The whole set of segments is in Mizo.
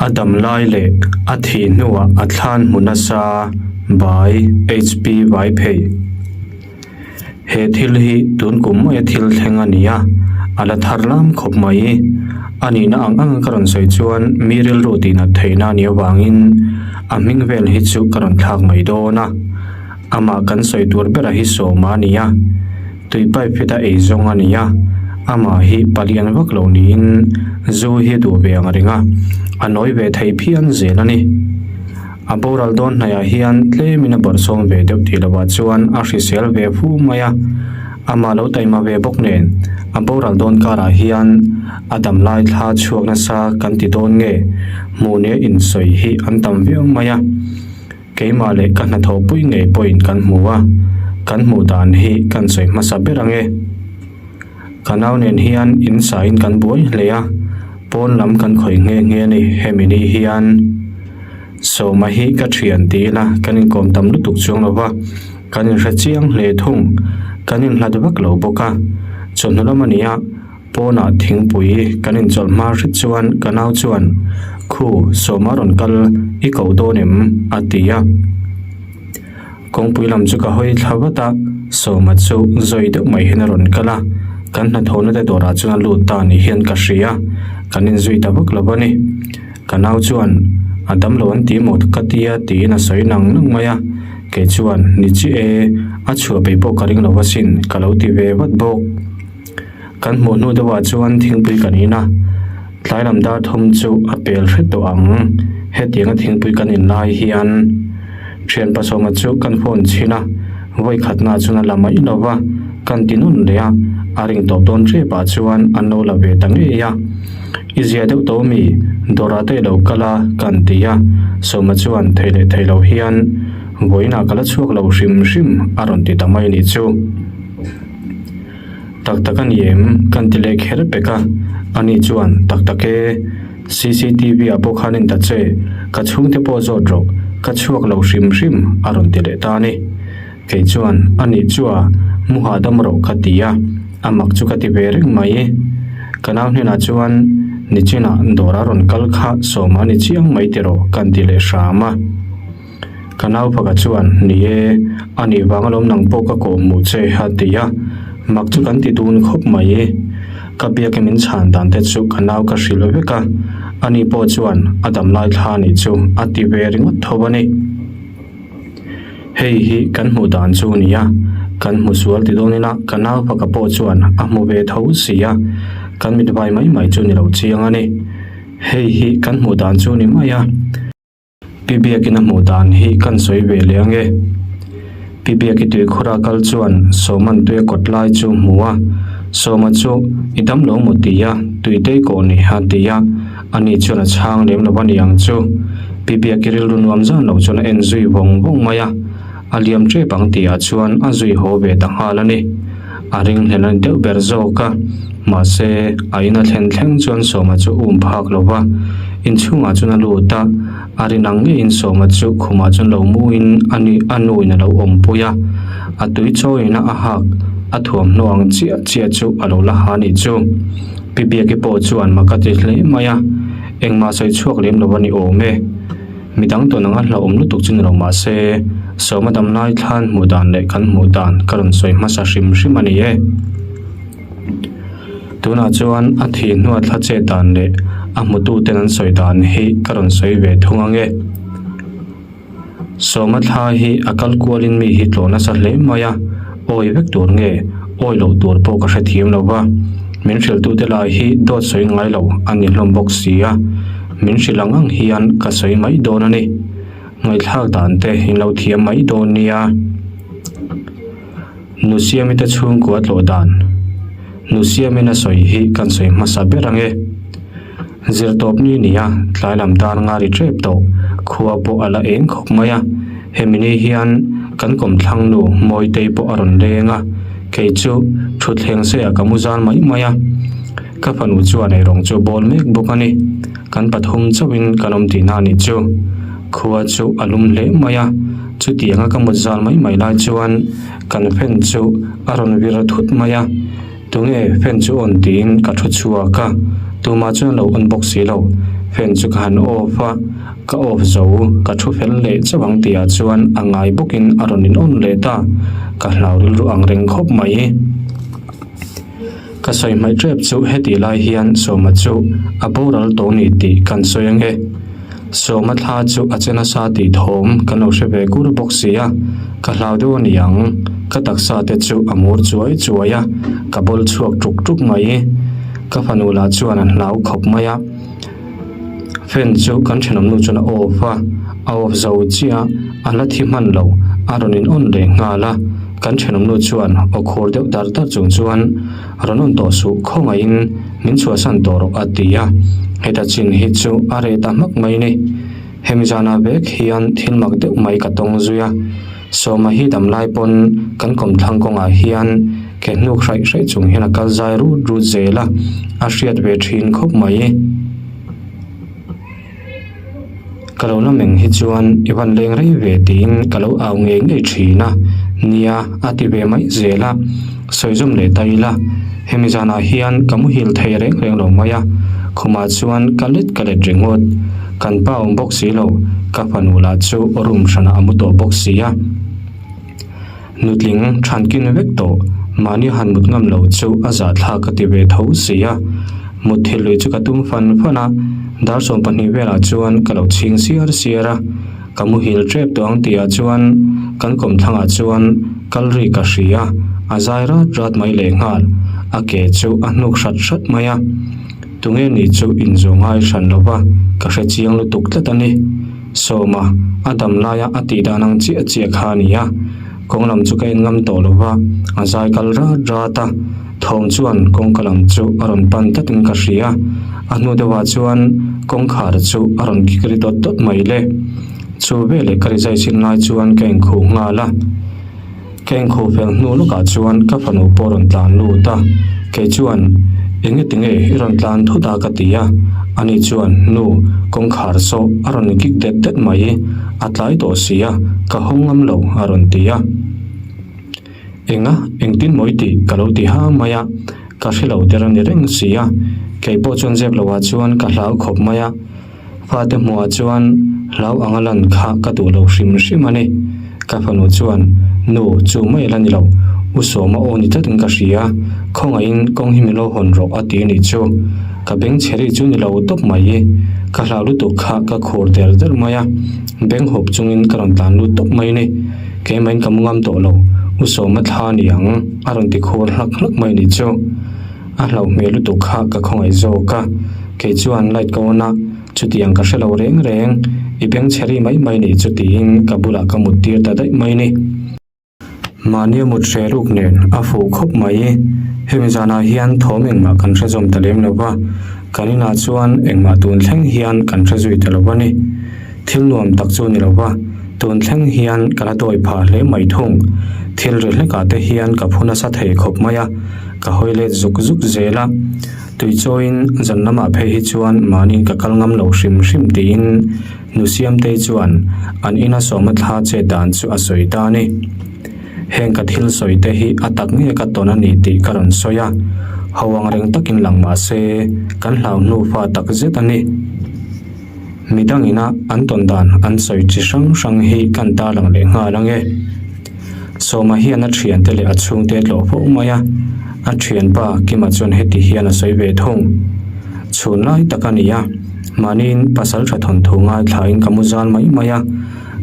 A dam lai leh a thih hnuah a thlan hmu nasa by HP Vaiphei. He thil hi tun kum maia thil thleng a ni a, a la thar lam khawp mai. A nihna ang anga ka rawn sawi chuan mi rilru tihnat theihna a nih avangin a hming vel hi chu ka rawn thlak mai dawn a. Amah kan sawi tur bera hi Sawma a ni a. Tui pipe fit a ei zawng a ni a, amah hi palian vak lo niin zu hi a duh ve ang reng a, a nawi ve thei phian zel a ni. A boral dawn hnaiah hian tlemin a bawrhsawm ve deuh tih lovah chuan a hrisel ve fu mai a, amah lo taima ve bawk nen a boral dawn karah hian a damlai thla chhuak nasa kan ti dawn nge hmuh nia insawi hi an tam viau mai a. Keimah leh ka hnathawhpui ngei pawhin kan hmu a, kan hmuh dan hi kan sawi hmasa ber ang e. Ka nau nen hian in sain kan buai hle a, pawn lam kan khawih nghe nghe a ni hemi ni hian. Sawma hi ka thian ti ila kan inkawm tam lutuk chuang lo va, kan inhre chiang hle thung, kan inhlat vak lo bawk a, chawhnu lam a ni a, Pawnah thingpui kan inchawlh hma hret chuan ka nau chuan, Khu, Sawma rawn kal i koh dawn em? a ti a. Kawngpui lam chu ka hawi thla vat a, Sawma chu zawi deuh mai hian a rawn kal a, kan hnathawhna te dawrah chuan a lut ta ni hian ka hria, kan inzui ta vak lo a ni. Ka nau chuan, A damlo an ti maw ka tia tiin a sawi nang nang mai a, kei chuan, Ni chi e, a chhuah peih pawh ka ring lo asin ka lo ti ve vat bawk. Kan hmuh hnu deuhah chuan thingpui kan in a, tlai lam dar thum chu a pel hret tawh ang. Hetianga thingpui kan in lai hian thian pasawma chu kan phone chhin a, vawi khatna chuan a la mai lo va, kan ti nawn leh a, a ring tawp dawn tep ah chuan an lo la ve ta ngei a. I zia deuh tawh mi, dawrah te i lo kal a kan ti a, Sawma chuan thei leh thei lo hian vawiinah ka la chhuak lo hrim hrim a rawn ti ta mai a nih chu. Tak tak a ni em? Kan ti leh kher pek a, ani chuan tak tak e, cctv ah pawh khan en ta che, ka chhungte pawh zawt rawh, ka chhuak lo hrim hrim a rawn ti leh ta a ni. Kei chuan ani chu a mu hahdam rawh ka ti a, a mak chu ka ti ve reng mai. Ka nau hnenah chuan nichinah dawr a rawn kal kha sawma ni chiang mai tiraw kan ti leh hram a. Ka nau pakhat chuan, Ni e, a nih vang alawm nang pawh ka kawh hmuh che a ti a, mak chu kan ti dun khawp mai. Ka biak in min chhan dan te chu ka nau ka hrilh vek a, ani pawh chuan a dam lai thla anih chu a ti ve ringawt tho a ni. Hei hi kan hmuh dan chu a ni a, kan hmu sual ti dawn ila ka nau pakhat pawh chuan a hmu ve tho si a, kan mit vai mai mai chu ni lo chiang a ni. Hei hi kan hmuh dan chu a ni mai a. Pi Biakin a hmuh dan hi kan sawi ve leh ange. Pi Biaki tuikhura kal chuan Sawman tui a kawt lai chu hmu a, Sawma chu i dam lo maw ti a, tui tei kawh ni a ti a, ani chuan a chhang lem lo a ni ang chu. Pi Biaki rilru nuam zan lo chuan a en zui vawng vawng mai a, a liam tep ang tihah chuan a zui haw ve ta nghal a ni. A ringhlel a ni deuh ber zawk a, mahse a in a thlen thleng chuan Sawma chu um phak lo va, inchhungah chuan a lut a, a rin ang ngeiin Sawma chu khumah chuan lo muin a ni a nuin a lo awmpui a, a tui chawiin a hak a thuamhnaw ang chiah chiah chu a lo la ha nih chu. Pi Biaki pawh chuan mak a ti hle mai a, engmah sawi chhuak lem lo a ni awm e. Midang tawn anga hlauhawm lutuk chu ni lo mah se, Sawma dam lai thlan hmuh dan leh kan hmuh dan ka rawn sawi hmasa hrim hrim a ni e. Tunah chuan a thih hnua thla chet dan leh a hmututen an sawi dan hi ka rawn sawi ve thung ang e. Sawma thla hi a kal kualin mi hi tlawh nasa hle mai a, awi vek tur nge awi loh tur pawh ka hrethiam lo va, min hrilhtute lai hi dawt sawi ngai lo a ni hlawm bawk si a. Min hrilh ang ang hian ka sawi mai dawn a ni. Ngaihthlak dan te in lo thiam mai dawn nia. Nu Siami te chhungkua tlawh dan. Nu Siamin a sawi hi kan sawi hmasa ber ang e. Zirtawp ni nia tlai lam dar nga ri tep tawh khua pawh a la eng khawp mai a. Hemi ni hian kan kawmthlang nu Mawitei pawh a rawn leng a, kei chu thutthleng seiah ka mu zal mai mai a. Ka fanu chuan eirawng chu bawl mek bawk a ni. Kan pathum chauhin kan awm tihna a nih chu. Khua chu a lum hle mai a, chutianga ka mut zal mai mai lai chuan kan fan chu a rawn vir thut mai a. Tunge fan chu on tiin ka thu chhuak a, tumah chuan a lo on bawk si lo. Fan chu ka han off a, ka off zo, ka thu fel leh chauh ang tihah chuan a ngai bawkin a rawn in on leh ta, ka hlau rilru ang reng khawp mai. Ka sawi hmaih tep chu hetih lai hian Sawma chu a boral tawh ni tih kan sawi ange. Sawma thla chu a che nasa tih thawm kan lo hre ve kur bawk si a, ka hlau deuh a ni ang. Ka taksa te chu a mur chuai chuai a, ka bawl chhuak tuk tuk mai. Ka fanu lah chuan a hlau khawp mai a. Fan chu kan thenawm nu chuan a off a, a off zo chiah a, a la thi hman lo, a rawn in on leh nghal a. Kan thenawm nu chuan aw khur deuh dar dar chung chuan, Rawn on tawh suh, khawngaihin min chhuahsan tawh rawh a ti a. Heta chin hi chu a reh ta hmak mai ni. Hemi zanah vek hian thil mak deuh mai ka tawng zui a. Sawma hi dam lai pawn kan kawmthlang kawngah hian ke hnuk hraih hraih chung hian a kal zai rut rut zel a, a hriat ve thin khawp mai. Ka lo la meng hi chuan i van leng rei ve tiin ka lo au ngei ngei thin a, nia a ti ve mai zel a, sawi zawm leh ta ila, hemi zanah hian ka muhil thei reng reng lo mai a, khumah chuan ka let ka let ringawt, kan pa awm bawk si lo, ka fanu lah chu room hranah a mu tawh bawk si a. Nutling thankin vek tawh, mahni han mut ngam lo chu a zahthlak ka ti ve tho si a. Mutthilh lui chu ka tum fan fan a, dar 12 velah chuan ka lo chhing siar siar a. Ka muhil tep tawh ang tihah chuan kan kawmthlangah chuan kal ri ka hria, a zai rat rat mai lehnghal, a ke chu a hnuk hrat hrat mai a. Tunge ni chu inzawh ngai hran lo va, ka hre chiang lutuk tlat a ni. Sawma, a dam laia a tih dan ang chiah chiah kha a ni a. Kawng lam chu ka en ngam tawh lo va, a zai kal rat rat a. Thawm chuan kawngka lam chu a rawn pan tlatin ka hria. A hnu deuhah chuan kawngkhar chu a rawn kik ri dawt dawt mai le. Chu veleh ka rizai sin lai chuan ka inkhuh nghal a. Ka inkhuh fel hnu lawkah chuan ka fanu pawh rawn tlan lut a, kei chuan, Enge tinge i rawn tlan thut a? ka ti a, ani chuan, Nu, kawngkhar saw a rawn kik det det mai, a tlai tawh si a, ka hawng ngam lo, a rawn ti a. Enga, engtin maw i tih? ka lo ti ha mai a, ka hre lo der a ni reng si a, kei pawh chuan zep lohah chuan ka hlau khawp mai a. Fate hmuhah chuan hlau anga lan kha ka duh lo hrim hrim a ni. Ka fanu chuan, Nu, chu mai la ni lo. U Sawma aw ni tlatin ka hria. Khawngaihin kawng hi min lo hawn rawh a ti a nih chu. Ka beng chhe ri chu ni lo tawp mai. Ka hlau lutuk kha ka khur der der mai a. Beng hawp chungin ka rawn tlan lut tawp mai ni. Keimahin ka mu ngam tawh lo. U Sawma thla ni ang a rawn ti khur hlak hlak mai nih chu. A hlauh hmel lutuk kha ka khawngaih zawk a, kei chuan light ka on a, chutiang ka hre lo reng reng, i beng chhe ri mai mai nih chu tiin ka bulah ka mut tir ta daih mai ni. Mahnia mut hre ruk nen a fuh khawp mai, hemi zanah hian thawm engmah kan hre zawm ta lem lo va, kan inah chuan engmah tun thleng hian kan hre zui ta lo a ni. Thil nuam tak chu ni lo va, tun thleng hian ka la dawi phah hle mai thung. Thil ri hlekah te hian ka phu nasa thei khawp mai a, ka hawi let zuk zuk zel a. Tui chawiin zan lamah phei hi chuan mahniin ka kal ngam lo hrim hrim tiin Nu Siamtei chuan an ina sawma thla chet dan chu a sawi ta a ni. Heng ka thil sawi te hi a tak nge ka tawn a ni tih ka rawn sawi a, ho ang reng takin lang mah se kan hlau hnufa tak zet a ni. Mi dangina an tawn dan an sawi chi hrang hrang hi kan tarlang leh nghal ang e. Sawma hian a thiante leh a chhungte tlawh fo mai a, a thianpa Kima chuan heti hian a sawi ve thung. Chhun lai tak a ni a, mahniin pasal tha thawnthu ngaithlain ka mu zal mai mai a,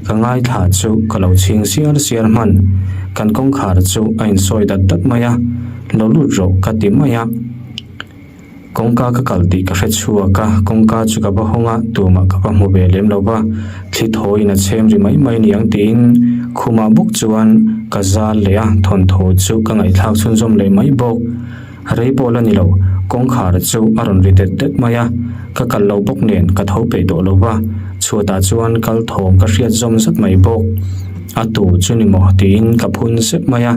ka ngaithla chu ka lo chhing siar siar hman. Kan kawngkhar chu a insawi dat dat mai a, lo lut rawh ka ti mai a. Kawngka ka kal tih ka hre chhuak a, kawngka chu ka va hawng a, tumah ka va hmu ve lem lo va, thli thawiin a chhem ri mai mai niang tiin khumah bawk chuan ka zal leh a, thawnthu chu ka ngaihthlak chhunzawm leh mai bawk. Rei pawh la ni lo, kawngkhar chu a rawn ri det det mai a, ka kal lo bawk nen ka tho peih tawh lo va, chhuatah chuan kal thawm ka hriat zawm zat mai bawk. A tu chu ni maw tiin ka phun sep mai a.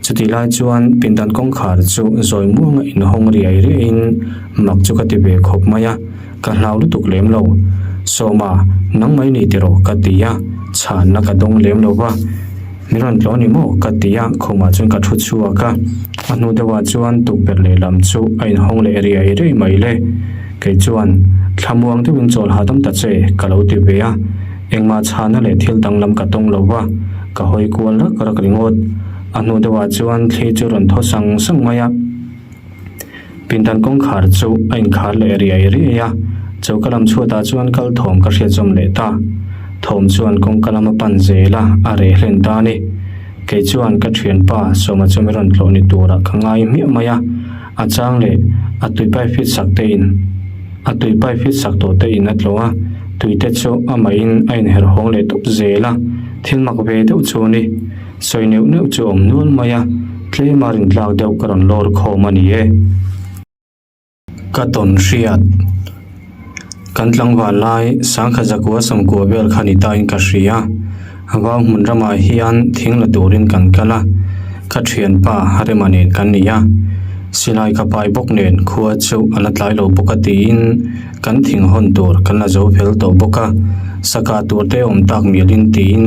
Chutih lai chuan pindan kawngkhar chu zawi muanga inhawng riai riaiin mak chu ka ti ve khawp mai a, ka hlau lutuk lem lo. Sawma, nang mai ni tiraw? ka ti a, chhanna ka dawng lem lo va. Mi rawn tlawh ni maw? ka ti a, khumah chuan ka thu chhuak a. A hnu deuhah chuan tukverh lehlam chu a inhawng leh riai riai mai le. Kei chuan, Thlamuang deuhin chawl hahdam ta che, ka lo ti ve a. Engmah chhana leh thil danglam ka tawng lo va, ka hawi kual rak rak ringawt. A hnu deuhah chuan thli chu rawn thaw sang sang mai a. Pindan kawngkhar chu a inkhar leh riai riai a, choka lam chhuatah chuan kal thawm ka hriat zawm leh ta. Thawm chuan kawngka lam a pan zel a, a reh hlen ta a ni. Kei chuan ka thianpa Sawma chu mi rawn tlawh ni turah ka ngai hmiah mai a, a chang leh a tui pipe fit sak te in a tui pipe fit sak tawh te in a tlawh a, tui te chu amahin a inher hawng leh tawp zel a, thil mak ve deuh chu a ni. Sawi neuh neuh chu a awm nual mai a, tlema rintlak deuh ka rawn lawr khawm a ni e. Ka tawn hriat. Kan tlangval lai sangkhat zakua sawmkua vel kha ni tain ka hria. Vau hmun ramah hian thing la turin kan kal a, ka thianpa Harema nen kan ni a. Silai ka pai bawk nen khua chu a la tlai lo bawk a tiin kan thing hawn tur kan la zo fel tawh bawk a, saka tur te awm tak mialin tiin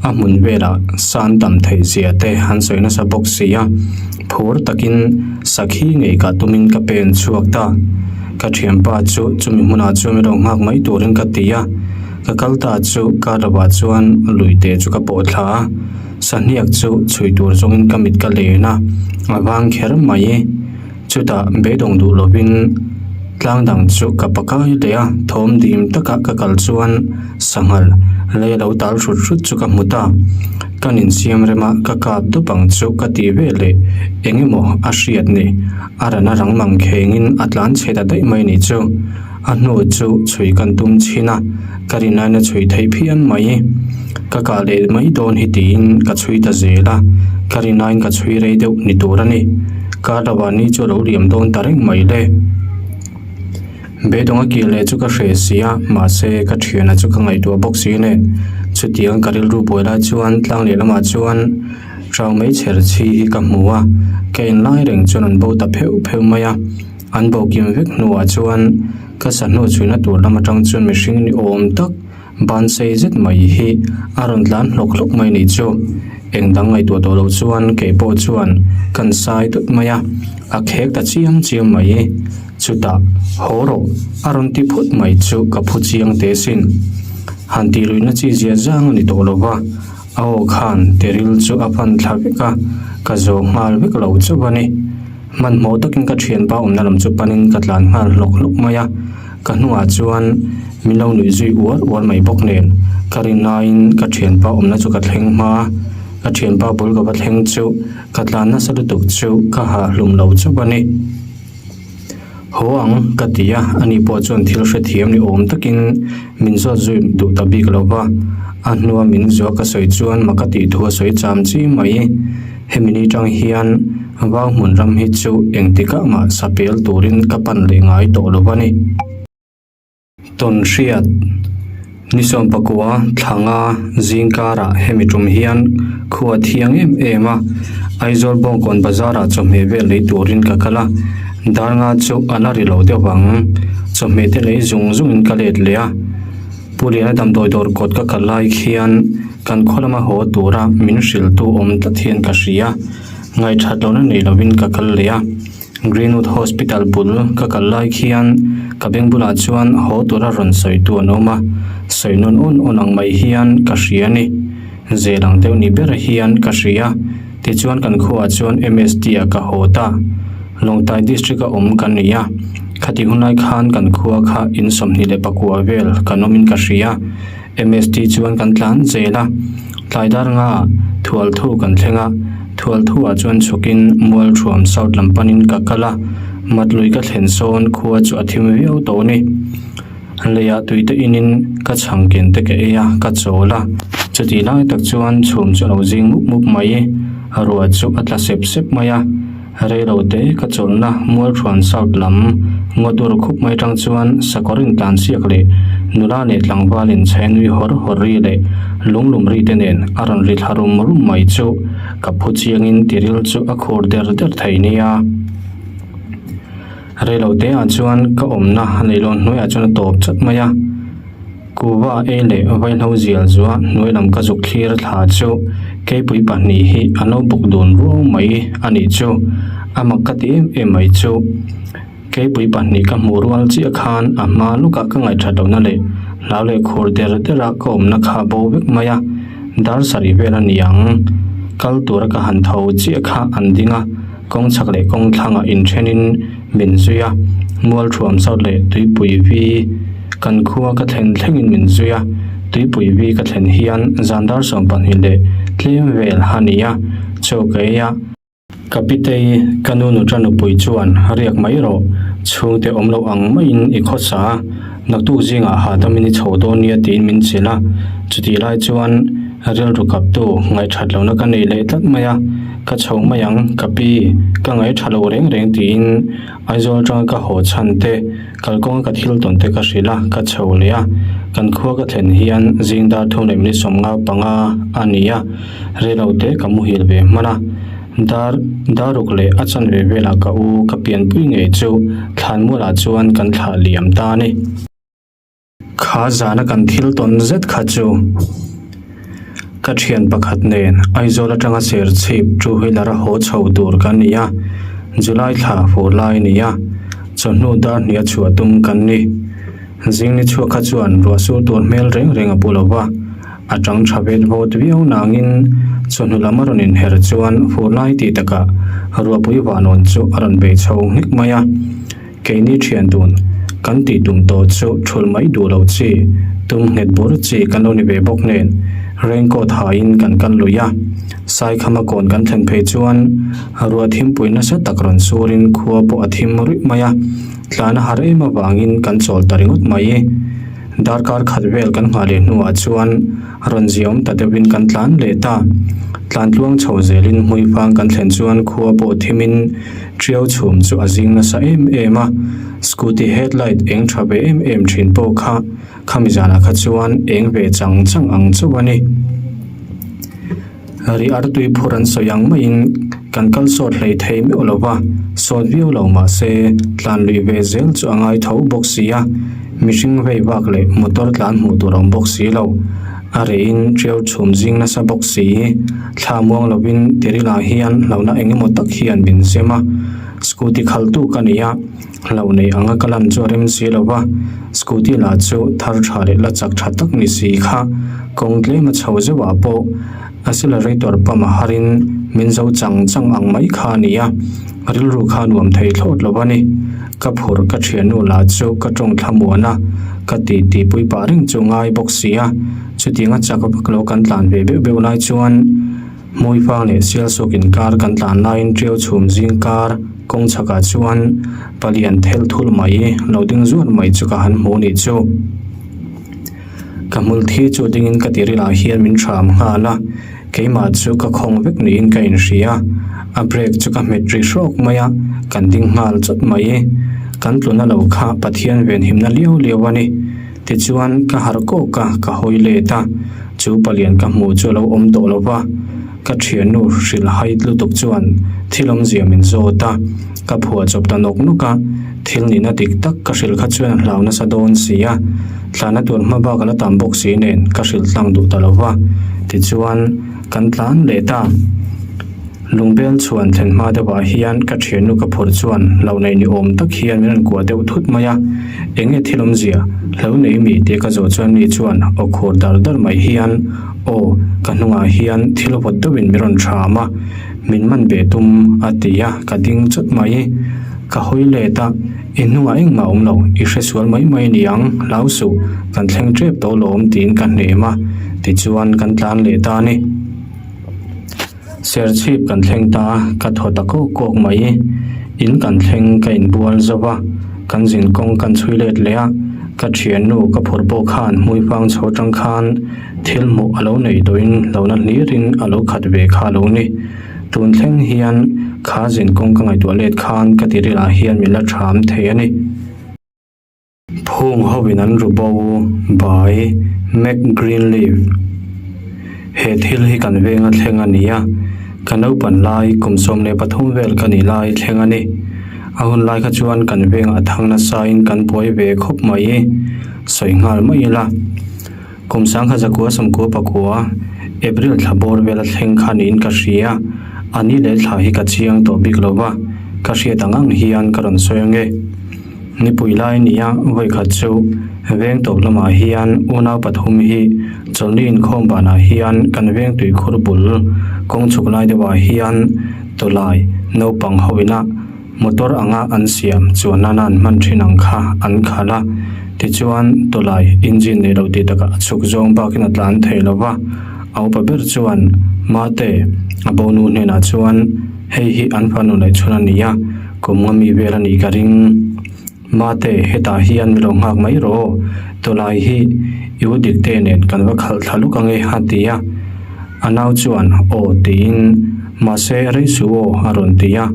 A hmun velah san tam theih zia te an sawi nasa bawk si a, phur takin sakhi ngei kah tumin ka pen chhuak ta. Ka thianpa chu chumi hmunah chuan min lo nghak mai turin ka ti a, ka kal ta chu kar lovah chuan lui te chu ka pawh thla a, sahniak chu chhui tur zawngin ka mit ka len a, a vang kher mai. Chutah beidawng duh lovin tlang dang chu ka pakai leh a, thawm dim taka ka kal chuan sanghal lei a lo tal hrut hrut chu ka hmu ta. Kan insiam rem a, ka kap dup ang chu ka ti ve leh eng emaw a hriat ni, a ran a rang mang khengin a tlan chhe ta daih mai ni chu. A hnu chu chhui kan tum chhin a, ka rinlaina chhui theih phian mai. Ka kah leh mai dawn hi tiin ka chhui ta zel a, ka rinlain ka chhui rei deuh ni tur a ni. Kar lovah ni chu a lo liam dawn ta reng mai le. Beidawng a kir leh chu ka hreh si a, mahse ka thiana chu ka ngaihtuah bawk si nen. Chutiang ka rilru buai lai chuan tlang leh lamah chuan rang mai chher chhi hi ka hmu a, ka en lai reng chuan an bo ta pheuh pheuh mai a. An bo kim vek hnuah chuan ka sahnu chhuina tur lam atang chuan mihring ni awm tak ban sei zet mai hi a rawn tlan hlawk hlawk mai ni chu. Eng dang ngaihtuah tawh loh chuan kei pawh chuan kan sai dawt mai a, a khek ta chiam chiam mai. Chutah haw rawh a rawn ti phut mai chu ka phu chiang teh sin. Han tih luihna chi zia zang a ni tawh lo va, a aw khan teril chu a pan thla vek a, ka zawh nghal vek lo chauh a ni. Hmanhmawh takin ka thianpa awmna lam chu panin ka tlan nghal hlawk hlawk mai a, ka hnungah chuan min lo nuih zui uar uar mai bawk nen ka rin laiin ka thianpa awmna chu ka thleng hma a, ka thianpa bul ka va thleng chu ka tlan nasa lutuk chu ka hah hlum lo chauh a ni. Haw ang ka ti a, ani pawh chuan thil hrethiam ni awm takin min zawt zui duh ta bik lo va, a hnua min zuah ka sawi chuan mak a tih thu a sawi cham chi mai. Hemi ni tang hian vau hmun ram hi chu engtikah mah sapel turin ka pan leh ngai tawh lo a ni. Tawn hriat ni sawmpakua thlanga zing karah hemi tum hian khua thiang em em a, Aizawl Bawngkawn bazar ah chawhmeh vel lei turin ka kal a, dar nga chu a la ri lo deuh ang, chawhmeh te lei zung zung in ka let leh a. Pu Liana damdawi dawr kawt ka kal lai khian kan khaw lama haw tura min hrilhtu awm tlat hian ka hria. Ngaihthat lohna nei lovin ka kal leh a. Greenwood Hospital bul ka kal lai khian ka beng bulah chuan haw tura rawn sawitu an awm a, sawi nawn awn awn ang mai hian ka hria a ni. Zel ang deuh ni ber hian ka hria. Tichuan kan khuaah chuan MST ah ka haw ta. Lawngtlai District a awm kan ni a, khati hunlai khan kan khua kha in 24 vel kan awmin ka hria. MST chuan kan tlan zel a, tlai dar nga ah Thualthu kan thleng a, Thualthu ah chuan chhukin Mualthuam South lam panin ka kal a, Matlui ka thlen sawn khua chu a thim viau tawh a ni. Leiah tuite inin ka chhang ken te ka ei a, ka chawl a. Chutih lai tak chuan chhum chu a lo zing mup mup mai, ruah chu a tla sep sep mai a. Reilo te ka chawlhna Mualthruan South lam ngaw dur khup mai tang chuan sakawr intlan siak leh nula leh tlangval inchhe nui hawr hawr ri leh lunglum ri te nen a rawn ri thla rum rum mai chu ka phu chiangin tiril chu a khur der der thei nia. Reilo te ah chuan ka awmna leilawn hnuaiah chuan a tawp chat mai a. Kuva ei leh vaihlo zial zuah hnuai lam ka zuk thlir thla chu keipui pahnih hi a lo buk dun ruau mai a nih chu. A mak ka ti em em mai chu. Keipui pahnih ka hmuh rual chiah khan a hma lukah ka ngaihthat lohna leh hlau leh khur der dera ka awmna kha bo vek mai a, dar sarih vel a ni ang. Kal tura ka han tho chiah kha an ding a, kawng chhak leh kawng thlangah inthenin min zui a, mual thuam sawt leh tuipui vi kan khua ka thlen thlengin min zui a, tuipui vi ka thlen hian zan dar 12 leh tlem vel a ni a, chaw ka ei a. Ka pitei, ka nu nuṭa nupui chuan riak mai rawh, chhungte awm loh ang maiin i khawsa a, naktuk zingah hahdamin i chho dawn nia tiin min chilh a, chutih lai chuan rilru kaptu ngaihthat lohna ka nei leh tlat mai a, ka chho mai ang ka pi, ka ngaihtha lo reng reng tiin Aizawl atanga ka haw chhan te, kalkawnga ka thil tawn te ka hrilh a, ka chho leh a, kan khua ka thlen hian zing dar thum leh minute 55 a ni a, Reilo te ka muhil ve hman a, dar daruk leh a chanve velah ka u ka pianpui ngei chu thlanmualah chuan kan thlah liam ta a ni. Kha zana kan thil tawn zet kha chu ka thian pakhat nen Aizawl atanga Serchhip two wheeler a haw chho tur kan ni a, July thla fur lai a ni a, chawhnu dar hnih a chhuah tum kan ni. Zing ni chhuak kha chuan ruah sur tur hmel reng reng a pu lo va. A tang tha vet vawt viau nangin chawhnu lam a rawn inher chuan fur lai tih takah ruahpui vanawn chu a rawn bei chho nghek mai a. Keini thian dun kan tih tum tawh chu thul mai duh loh chi, tum nghet bur chi kan lo ni ve bawk nen raincoat hain kan kal lui a. Saikhama kawn kan thlen phei chuan ruah thimpui nasa tak rawn surin khua pawh a thim ruih mai a, tlan a har em avangin kan chawl ta ringawt mai. Darkar khat vel kan nghah leh hnuah chuan rawn ziaawm ta deuhin kan tlan leh ta. Tlan tluang chho zelin hmuifang kan thlen chuan khua pawh thimin ṭiau chhum chu a zing nasa em em a. Scooty headlight eng ṭha ve em em ṭhin pawh kha khami zanah kha chuan eng ve chang chang ang chauh a ni. Ri artui phur an sawi ang maiin kan kal sawt hlei thei meuh lo va, sawt viau lo mah se tlan luih ve zel chu a ngai tho bawk si a, mihring vei vak leh motor tlan hmuh tur a awm bawk si lo. A reiin ṭiau chhum zing nasa bawk si, thla muang lovin tiril ah hian hlauhna eng emaw tak hian min zem a, scooty khaltu ka ni a, Hlo nei anga ka lan chu a rem si lo va, scooty lah chu thar tha leh la chak tha tak ni si kha kawng tlem a chho zeuh ah pawh accelerator pump a harin min zo chang chang ang mai kha a ni a, rilru kha nuam thei thlawt lo a ni. Ka phur ka thiannu lah chu ka tawng thlamuan a, ka ti ti pui pah reng chu ngai bawk si a, chutiang a chak vak lo kan tlan ve beuh beuh lai chuan Hmuifang leh Sialsuk inkar kan tlan laiin ṭiau chhum zing kar kawng chhakah chuan palian thelh thul mai lo ding zuar mai chu ka han hmu nih chu. Ka hmul thi chu dingin ka tirilah hian min ṭham nghal a, keimah chu ka khawng vek niin ka inhria. A brake chu ka hmet ri hrawk mai a, kan ding nghal chawt mai. Kan tluna lo kha Pathian venhimna liau liau a ni. Tichuan, ka harh kawk a, ka hawi let a, chu palian ka hmuh chu a lo awm tawh lo va, ka thiannu hrilh hai lutuk chuan thil awmzia min zawt a, ka phuah chawp ta nawk nawk a, thil nihna dik tak ka hrilh kha chuan a hlau nasa dawn si a, tlana tur hma bak a la tam bawk si nen ka hrilh tlang duh ta lo va, tichuan, kan tlan leh ta. Lungbel chhuan thlen hma deuhah hian ka thiannu ka phurh chuan hlo nei ni awm tak hian min rawn kuah deuh thut mai a, eng nge thil awmzia, hlo nei mi tih ka zawh chuan mi chuan aw khur dar dar mai hian aw ka hnungah hian thil vawt deuhin min rawn ṭham a, min man ve tum a ti a, ka ding chawt mai. Ka hawi let a, i hnungah engmah awm lo, i hresual mai mai ni ang, hlau suh, kan thleng ṭep tawh lawm tiin ka hnem a, tichuan kan tlan leh ta a ni. Serchhip kan thleng ta a, ka thaw ta kawk kawk mai. In kan thleng ka inbual zo va, kan zin kawng kan chhui let leh a, ka thiannu ka phur pawh khan hmuifang chho atang khan thil hmuh a lo nei tawhin hlauhna hlirin a lo khat ve kha a lo ni. Tun thleng hian kha zin kawng ka ngaihtuah let khan ka tirilah hian min la tham thei a ni. Phung hovin an ru bo by Mac Greenleaf. He thil hi kan venga thleng a ni a, ka naupan lai kum 13 vel ka nih lai thleng a ni. A hun lai kha chuan kan vengah thang nasain kan buai ve khawp mai, sawi nghal mai ila. Kum 1999 April thla bawr vela thleng kha niin ka hria, a ni leh thla hi ka chiang tawh bik lo va, ka hriat ang ang hian ka rawn sawi ange. Nipui lai nia vawikhat chu veng tawp lamah hian unau pathum hi chawlhni inkhawm banah hian kan veng tuikhur bul kawng chhuk lai deuhah hian tawlai naupang ho ina motor anga an siam chuan nana an hman thin ang kha an khalh a tichuan tawlai engine nei lo tih takah a chhuk zawng bakin a tlan thei lo va a upa ber chuan mate a bo nu hnenah chuan hei hi an fanu neih chhun a ni a. Kum nga mi vel a nih ka ring. Mate, hetah hian mi lo nghak mai rawh aw. Tawlai hi i u Dikte nen kan va khalh thla luk ange a ti a. A nau chuan aw tiin, Mahse, rei suh aw a rawn ti a.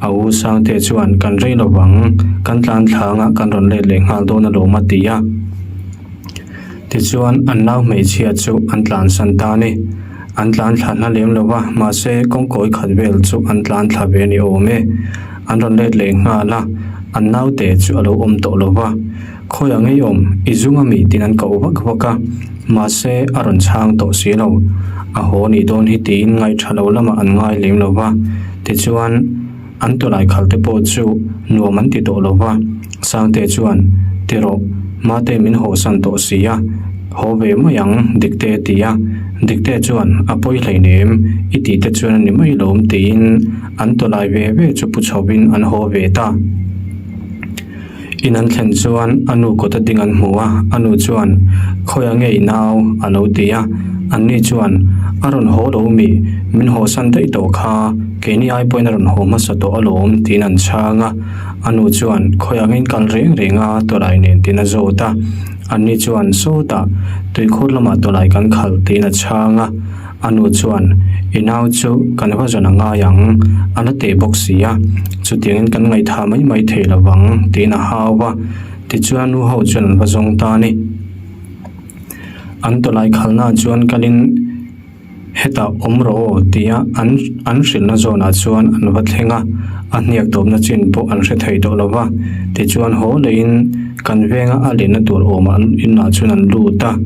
A u Sangte chuan kan rei lo vang, kan tlan thla anga kan rawn let leh nghal dawn alawm a ti a. Tichuan, an nau hmeichhia chu an tlansan ta a ni. An tlan thla hna lem lo va, mahse kawngkawi khat vel chu an tlan thla ve a ni awm e. An rawn let leh nghal a, an naute chu a lo awm tawh lo va. Khawiah ngei awm, i zung a mi tiin an koh vak vak a, mahse a rawn chhang tawh si lo. A haw nih dawn hi tiin ngaih tha lo lamah an ngai lem lo va, tichuan an tawlai khalh te pawh chu nuam an ti tawh lo va. Sangte chuan, Ti rawh, Mate min hawhsan tawh si a, haw ve mai ang, Dikte a ti a. Dikte chuan, A pawi hleinem, i tih te chuan a ni mai lawm tiin an tawlai ve ve chu pu chhovin an haw ve ta. In an thlen chuan a nu kawta ding an hmu a, a nu chuan, Khawiah nge i nau? a lo ti a. Anni chuan, A rawn haw lo mi, min hawhsan daih tawh kha, keini ai pawhin a rawn haw hmasa tawh alawm tiin an chhang a. A nu chuan, Khawiah ngin kal reng reng a, tawlai nen tiin a zawt a. Anni chuan, Sawtah, tuikhur lamah tawlai kan khalh tiin a chhang a. A nu chuan, I nau chu kan va zawn a ngai ang, a la teh bawk si a, chutiangin kan ngaihthah mai mai thei lo vang, tiin a hau va. Tichuan a nu ho chuan an va zawng ta a ni. An tawlai khalhnaah chuan kalin, Hetah awm rawh aw tia an an hrilhna zawnah chuan an va thleng a, a hniak tawpna chin pawh an hre thei tawh lo va. Tichuan haw leiin kan venga a lenna tur awmah an inah chuan an lut a,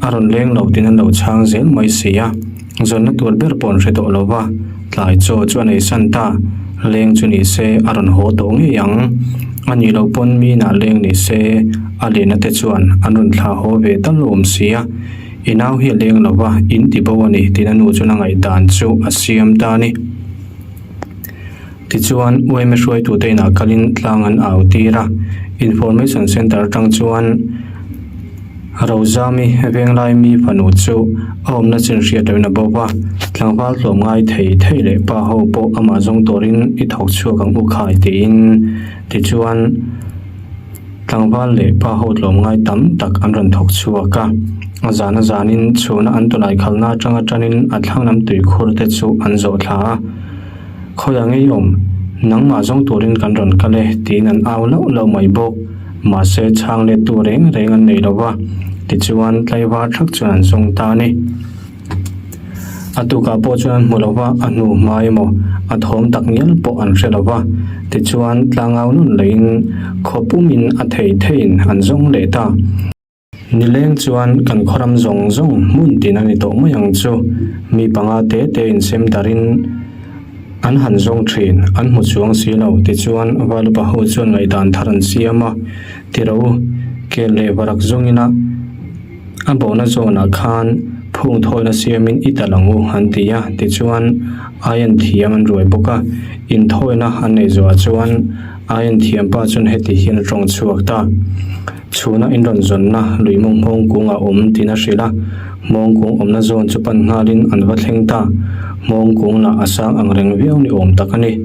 a rawn leng lo tiin an lo chhang zel mai si a, zawnna tur ber pawh an hre tawh lo va, tlai chaw chu a nei san ta, leng chu ni se a rawn haw tawh ngei ang. A nih loh pawn mi inah leng ni se a lenna te chuan an rawn thlah haw ve tal awm si a. I nau hi a leng lo va, in ti bo a ni, tiin a nu chuan a ngaihdan chu a siam ta a ni. Tichuan, UMA hruaitute inah kalin tlang an au tir a, Information Centre atang chuan Rozami Venglai mi fanu chu a awmna chin hriat loin a bo va, tlangval tlawm ngai thei thei leh pa ho pawh amah zawng turin i thawk chhuak ang u khai tiin. Tichuan. Tlangval leh pa ho tlawm ngai tam tak an rawn thawk chhuak a, a zan a zanin chhuna an tawlai khalna atanga tanin a thlang lam tuikhur te chu an zawh thla a. Khawiah ngei awm, nangmah zawng turin kan rawn kal e tiin an au lauh lauh mai bawk. Mahse chhang lettu reng reng an nei lo va, tichuan tlaivar thak chuan an zawng ta a ni. A tukah pawh chuan an hmu lo va, a hnu hma emaw a thawm tak ngial pawh an hre lo va. Tichuan, tlangau nun leiin khaw pumin a thei theiin an zawng leh ta. Nileng chuan kan khawram zawng zawng hmun tin a ni tawh mai ang chu. Mi panga te te insem darin an han zawng thin, an hmu chuang si lo. Tichuan, Valupa ho chuan ngaihdan thar an siam a, Tiro, kel leh varak zawngin a. A bawhna zawnah khan phung thawina siamin i tal ang u an ti a, tichuan Ayan thiam an ruai bawk a, inthawina an nei zuah chuan Ayan thiampa chuan heti hian a tawng chhuak ta. Chhuna in rawn zawnna lui mawng hmawng kung a awm tiin a hrilh a, hmawng kung awmna zawn chu pan nghalin an va thleng ta. Hmawng kung lah a sang ang reng viau ni awm tak a ni.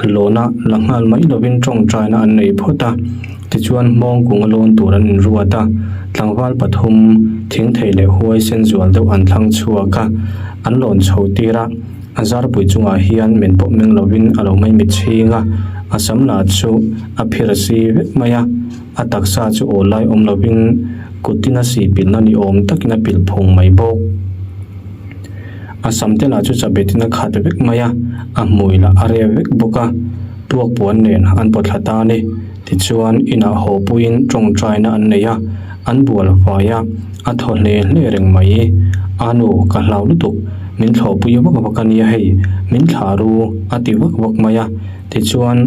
Lawna la nghal mai lovin tawngtaina an nei phawt a, tichuan hmawng kung a lawn tur an inruat a, tlangval pathum, thingthei leh huai sen zual deuh an thlang chhuak a, an lawn chho tir a, a zarpui chungah hian men pawh meng lovin a lo mai mit chhing a, a sam lah chu a phir si vek mai a, a taksa chu awl lai awm lovin kut tin a si pilhna ni awm takin a pilh phung mai bawk. A sam te lah chu chabetin a khat vek mai a, a hmui lah a rep vek bawk a, puak puan nen an pawt thla ta a ni. Tichuan inah haw puiin tawngtaina an nei a, an bual fai a, a thaw hle hle reng mai. A nu, ka hlau lutuk, min thlawhpui vak vak a nia hei, min thlah ru a ti vak vak mai a, tichuan.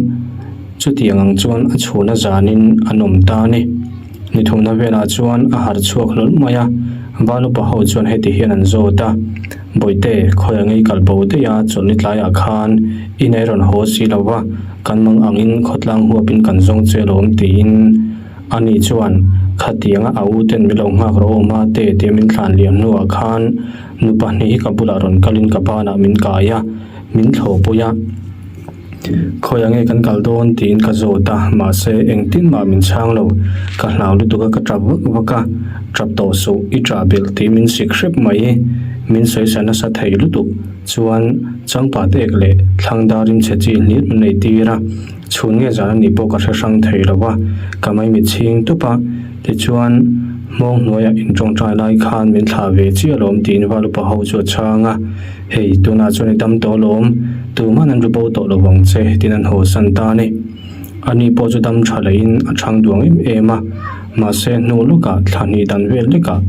Chutiang ang chuan a chhuna zanin an awm ta a ni. Ni thumna velah chuan a harh chhuak hlawl mai a, Valupa ho chuan heti hian an zawt a, Bawihte, khawi ang ei kal bo daih a, chawlhni tlaiah khan in ei rawn haw si lo va, kan mang angin khawtlang huapin kan zawng che alawm tiin ani chuan khatianga a u ten min lo nghak rawh aw mate tia min thlan liam hnuah khan nu pahnih hi ka bulah rawn kalin ka banah min kai a, min thlawhpui a. Khawi ang nge kan kal dawn tiin ka zawt a, mahse engtin mah min chhang lo. Ka hlau lutuk a, ka tap vak vak a, tap tawh suh, i tah belh tih min sik hrep mai. Min sawi sa nasa thei lutuk chuan changpa tek leh thlang darin chhe chi hlir min nei tir a, chhun nge zan a nih pawh ka hre hrang thei lo a, ka maimit chhing tup a, tichuan hmawng hnuaiah intawngtai lai khan min thlah ve chiah alawm tiin Valupa ho chu a chhang a. Hei, tunah chuan i dam tawh alawm, tuman an ru bo tawh lo vang che, tiin an haw san ta a ni. Ani pawh chu dam tha leiin a chhang duang em em a, mahse hnu lawkah thla hnih dan vel lekah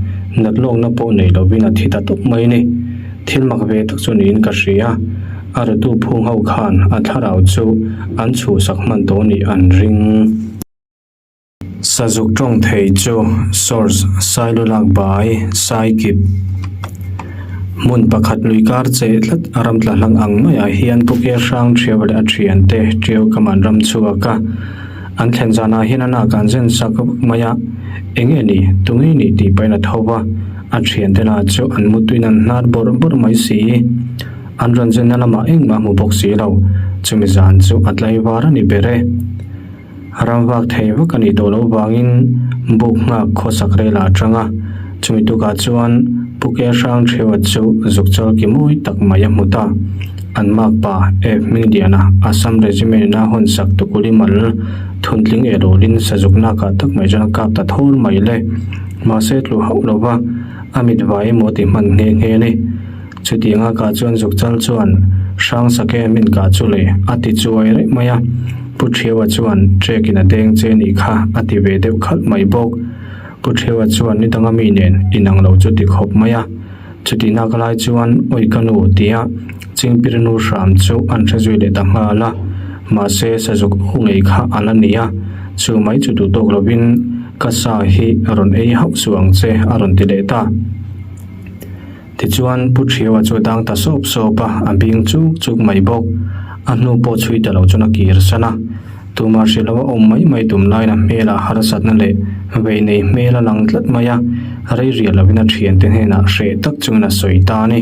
nat lawkna pawh nei lovin a thi ta tawp mai a ni. Thil mak ve tak chu niin ka hria, a rutu phung ho khan a thlarau chu an chhuhsak hman tawh nih an ring. Sazuk tawng thei chu Source, Sailulak Bai, Saikip. Hmun pakhat lui kar cheh tlat a ram tla hlang ang maiah hian Pu Ke Hrang Thiau leh a thiante Tiau Kaman ram chhuak a. An thlen zanah hian a nak an zen sak vak mai a, eng nge ni, tu nge ni tih pahin a tho va, a thiante lah chu an mutuin an hnar bawrh bawrh mai si. An rawn zenna lamah engmah hmu bawk si lo, chumi zan chu a tlaivar a ni ber e. Ram vak thei vak a nih tawh loh vangin buk nghak khawsak rel ah atang a, chumi tukah chuan Pu Ke Hrang Theuha chu zuk chal ki mawi tak mai a hmu ta. An makpa F Hmingdiana Assam Regiment in a hawn sak tukuli mal thuntling eh rawlin sazuk nakah tak mai chuan a kap ta thawr mai le. Mahse tlu hauh lova a mit vai emaw ti hman nghe nghe a ni. Chutiang a kah chuan Zukchal chuan Hrang Sake min kah chu le a ti chuai reng mai a, Pu Thiaua chuan Trek in a deng che nih kha a ti ve deuh khalh mai bawk. Pu Thiaua chuan ni danga mi nen inang lo chu ti khawp mai a, chutihnak lai chuan Awi ka nu tia Chingpirinu hram chu an hre zui leh ta nghal a, mahse Sazuk u ngei kha a la ni a, chu mai chu duh tawk lovin ka sa hi rawn ei hauh suh ang che a rawn ti leh ta. Tichuan, Pu Thiaua chu a dang ta sawp sawp a, a bing chuk chuk mai bawk. A hnu pawh chhui ta lo chuan a kir san a. Tumah hrilh lo a awm mai mai tum laiin a hmelah harsatna leh vei nei hmel a lang tlat mai a, rei riah lovin a thiante hnenah hreh tak chungin a sawi ta a ni.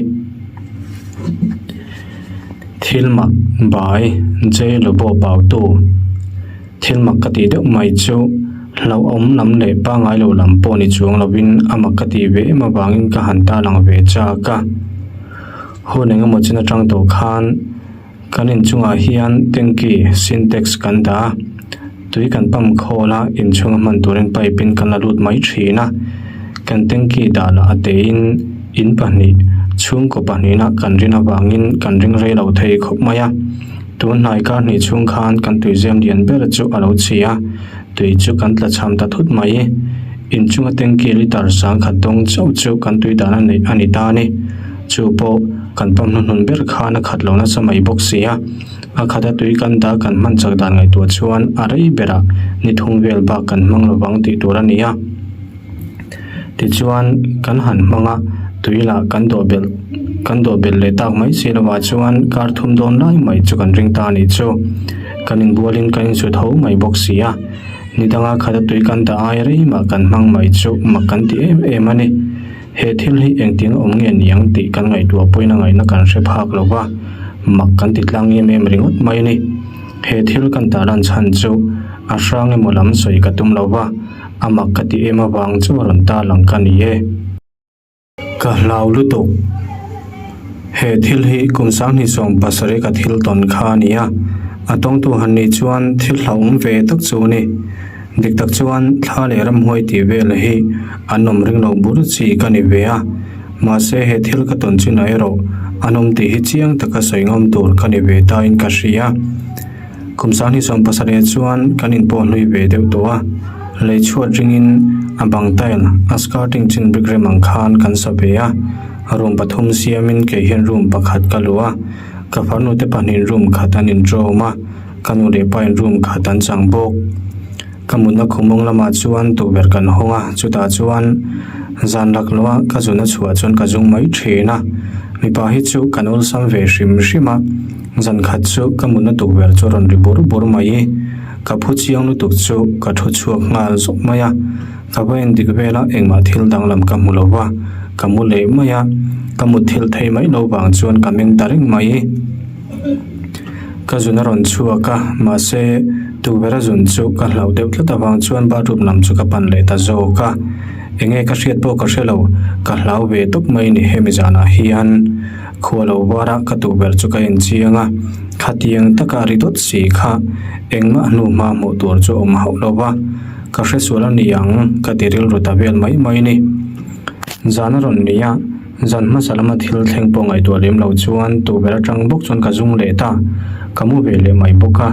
Thil mak, bai, J. Lobo Pautu. Thil mak ka tih deuh mai chu hlauhawm lam leh pangngai lo lam pawh ni chuang lovin a mak ka tih ve em avangin ka han ta lang ve chak a. Hun engemaw chin atang tawh khan kan inchungah hian tanky sintex kan dah a, tui kan pump khawl a inchhunga hman turin pipe in kan la lut mai thin a. Kan tanky dah lah a teiin in pahnih chhungkaw pahnihna kan rin avangin kan ring rei lo thei khawp mai a. Tun hnai kar hnih chhung khan kan tuizem lian ber chu a lo chhi a, tui chu kan tla chham ta thut mai. Inchunga tanky litre sangkhat dawng chauh chu kan tui dan a neih a ni ta a ni. Chu pawh kan pump hnuhnun ber khan a khat lo nasa mai bawk si a, a khata tui kan dah kan hman chak dan ngaihtuah chuan a rei berah ni thum vel bak kan hmang lovang tih tur a ni a. Tichuan kan han hmang a, tui lah kan dawh belh kan dawh belh leh tak mai si lovah chuan kar thum dawn lai mai chu kan ring ta a nih chu. Kan inbualin kan insut ho mai bawk si a, ni danga khata tui kan dah ai rei mah kan hmang mai chu mak kan ti em em a ni. He thil hi engtin awm nge niang tih kan ngaihtuah pawhin a ngaihna kan hre phak lo va, mak kan ti tlang em em ringawt mai a ni. He thil kan tarlan chhan chu a hrang emaw lam sawi ka tum lo va. A mak ka ti em avang chu a rawn ta lang ka ni e. Ka hlau lutuk. He thil hi kum 2017 ka thil tawn kha a ni a, a tawngtu han nih chuan thil hlauhawm ve tak chu a ni. Dik tak chuan thla leh ramhuai tih vel hi an awm ring lo bur chi ka ni ve a, mahse he thil ka tawn chinah erawh an awm tih hi chiang taka sawi ngawm tur ka ni ve tain ka hria. Kum 2017 chuan kan inpawh hlui ve deuh tawh a, lei chhuat ringin a bang tile a skirting chin brick rem ang khan kan sa ve a, room pathum siamin kei hian room pakhat ka luh a, ka farnu te pahnihin room khat an intawm a. Ka nu leh pa in room khat an chang bawk. Ka mutna khumawng lamah chuan tukverh kan hawng a, chutah chuan zan laklawh a ka zun a chhuah chuan ka zung mai thin a. Mipa hi chu kan awlsam ve hrim hrim a, zan khat chu ka mutna tukverh chu a rawn ri bur bur mai. Ka phu chiang lutuk chu ka thu chhuak nghal zawk mai a, ka va en dik vel a engmah thil danglam ka hmu lo va, ka mu leh mai a, ka mut thil thei mai lo vang chuan ka meng ta reng mai. Ka zun a rawn chhuak a, mahse tukverh a zun chu ka hlauh deuh tlat avang chuan bathroom lam chu ka pan leh ta zawk a, enge ka hriat pawh ka hre lo, ka hlau ve tawp mai ni hemi zanah hian khua lo var a ka tukverh chu ka en chiang a, khatiang taka ri dawt si kha engmah hnu hma hmuh tur chu a awm hauh lo va, ka hresual a ni ang ka ti rilru ta vel mai mai ni. Zan a rawn ni a. Zan hmasa lama thil thleng pawh ngaihtuah lem lo chuan tukverh atang bawk chuan ka zung leh ta, ka mu ve leh mai bawk a.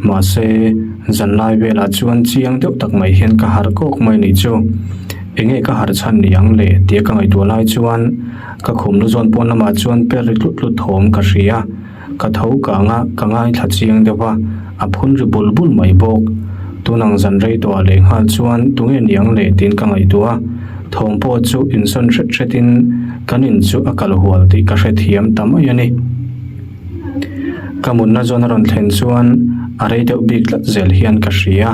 Mahse, zan lai velah chuan chiang deuh tak mai hian ka harh kawk mai nih chu. Enge ka harh chhan ni ang le tia ka ngaihtuah lai chuan ka khum lu zawn pawn lamah chuan per ri tlut tlut thawm ka hria. Ka tho kang a, ka ngaithla chiang deuh a, a phun ri bul bul mai bawk. Tunang zan rei tawh leh nghal chuan tunge niang leh tiin ka ngaihtuah a, thawm pawh chu insawn hret hretin kan in chu a kal hual tih ka hrethiam ta mai a ni. Ka mutna zawn a rawn thlen chuan a rei deuh bik tlat zel hian ka hria,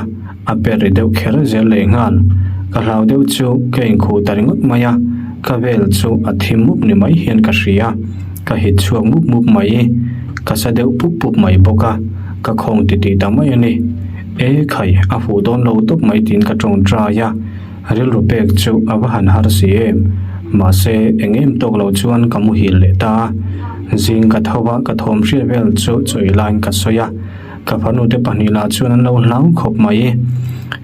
a per ri deuh kher zel leh nghal. Ka hlau deuh chu ka inkhuh ta ringawt mai a, ka vel chu a thim mup ni mai hian ka hria. Ka hit chhuak mup mup mai, ka sa deuh pup pup mai bawk a, ka khawng titih ta mai a ni. E khai, a fuh dawn lo tawp mai tiin ka tawngtai a, rilru pek chu a va han har si em. Mahse, eng em tawk lo chuan ka muhil leh ta a. Zing ka tho a, ka thawm hriat vel chu chawi laiin ka sawi a, ka fanute pahnih lah chuan an lo hlau khawp mai.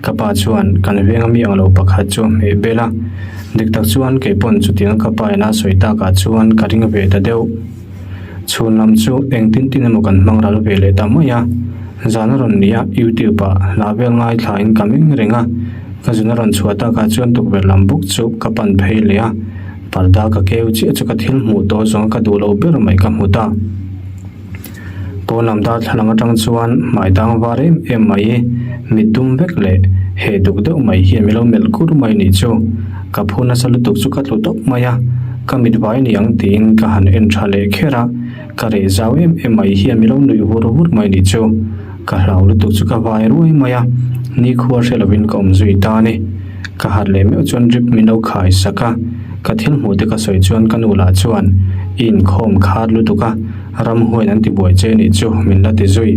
Ka pa chuan kan venga mi ang lo pakhat chu a hmeh bel a, dik tak chuan kei pawn chutiang ka pa ina sawi takah chuan ka ring ve ta deuh. Chhun lam chu eng tin tin emaw kan hmang ral ve leh ta mai a, zan a rawn ni a, YouTube ah hla vel ngaithla in ka meng reng a, ka zun a rawn chhuah takah chuan tukverh lam bawk chu ka pan phei leh a, parda ka keu chiah chu ka thil hmuh tawh zawng ka duh lo ber mai ka hmu ta. Pawn lam darthlalang atang chuan hmai dang var em em mai, mit dum vek leh heh duk deuh mai hian min lo melh kur mai nih chu. Ka phu nasa lutuk chu ka tlu tawp mai a, ka mit vai ni ang tiin ka han en tha leh kher a, ka reh zau em em mai hian min lo nuih vur vur mai nih chu. Ka hlau lutuk chu ka vai ruai mai a, nikhua hre lovin ka awm zui ta a ni. Ka harh leh meuh chuan drip min lo khai sak a, ka thil hmuh te ka sawi chuan ka nu lah chuan i inkhawm khat lutuk a, Ramhuain an ti buai che nih chu min la ti zui.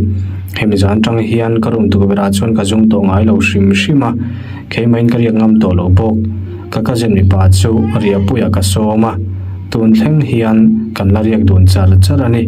Hemi zan tang hian ka room tukverh ah chuan ka zum tawh ngai lo hrim hrim a, keimah in ka riak ngam tawh lo bawk. Ka cousin mipa chu riahpuiah ka sawm a, tun thleng hian kan la riak dun char char a ni.